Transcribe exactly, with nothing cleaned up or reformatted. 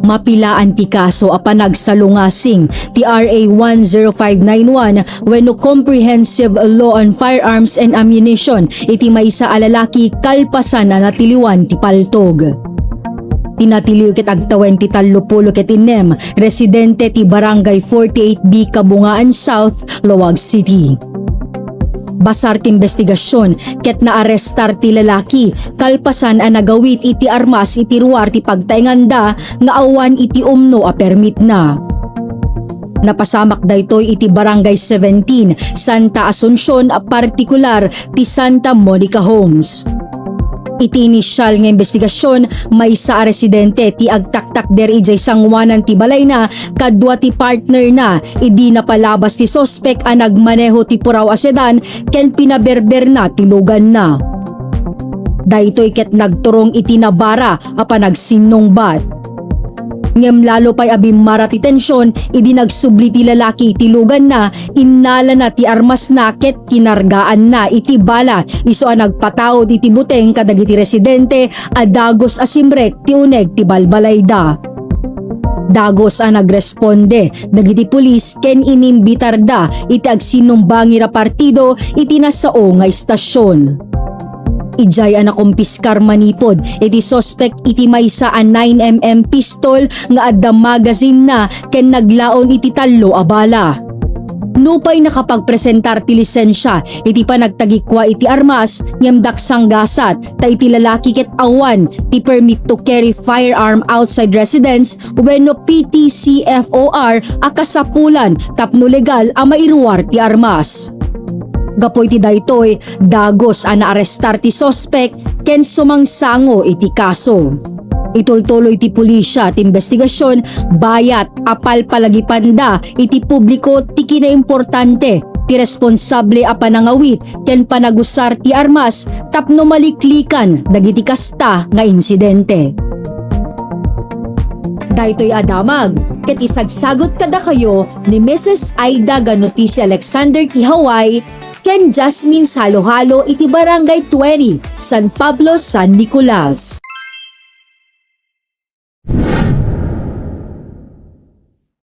Mapilaan ti kaso a panagsalungasing ti R A one zero five nine one wenno Comprehensive Law on Firearms and Ammunition iti maysa a lalaki kalpasan a natiliwan ti paltog. Ti natiliw ket agtawen ti tallopulo ket innem, residente ti Barangay forty-eight B, Kabungaan South, Laoag City. Basar ti imbestigasyon ket naarestar ti lalaki kalpasan a nagawid iti armas iti ruar ti pagtaenganda nga awan iti umno a permitna. Napasamak daytoy iti Barangay seventeen, Santa Asuncion, partikular ti Santa Monica Homes. Iti inisial nga imbestigasyon, maysa a residente ti agtaktakder idiay sangoanan ti balayna kadua ti partnerna idi napalabas ti suspek a nagmaneho ti puraw a sedan ken pinaberberna ti luganna. Daytoy ket nagturong iti nabara a panagsinnungbat. Ngem lalo pay a bimmara ti tension idi nagsubli ti lalaki iti luganna, innalana ti armasna ket kinargaanna iti bala isu a nagpataud iti buteng kadagiti residente a dagus a simrek ti uneg ti balbalayda. Dagus a nagresponde dagiti pulis ken inimbitarda iti agsinnumbangi a partido iti nasao nga istasyon. Idiay a nakumpiskar manipud iti suspek iti maysa a nine M M pistol nga adda magazine-na ken naglaon iti tallo a bala. Nupay nakapagpresentar ti lisensia iti panagtagikua iti armas ngem daksanggasat ta iti lalaki ket awan ti permit to carry firearm outside residence wenno P T C F O R a kasapulan tapno legal a mairuar ti armas. Gapu iti daytoy, dagus a naarestar ti suspek ken sumangsango iti kaso. Itultuloy ti pulisya ti imbestigasyon bayat a palpalagipanda iti publiko ti kinaimportante ti responsable a panangawit ken panagusar ti armas tapno maliklikan dagiti kasta nga insidente. Daytoy a damag ket isagsagut kadakayo ni Missus Aida Ganotisia Alexander ti Hawaii ken Jasmine Salohalo iti Barangay twenty, San Pablo, San Nicolas.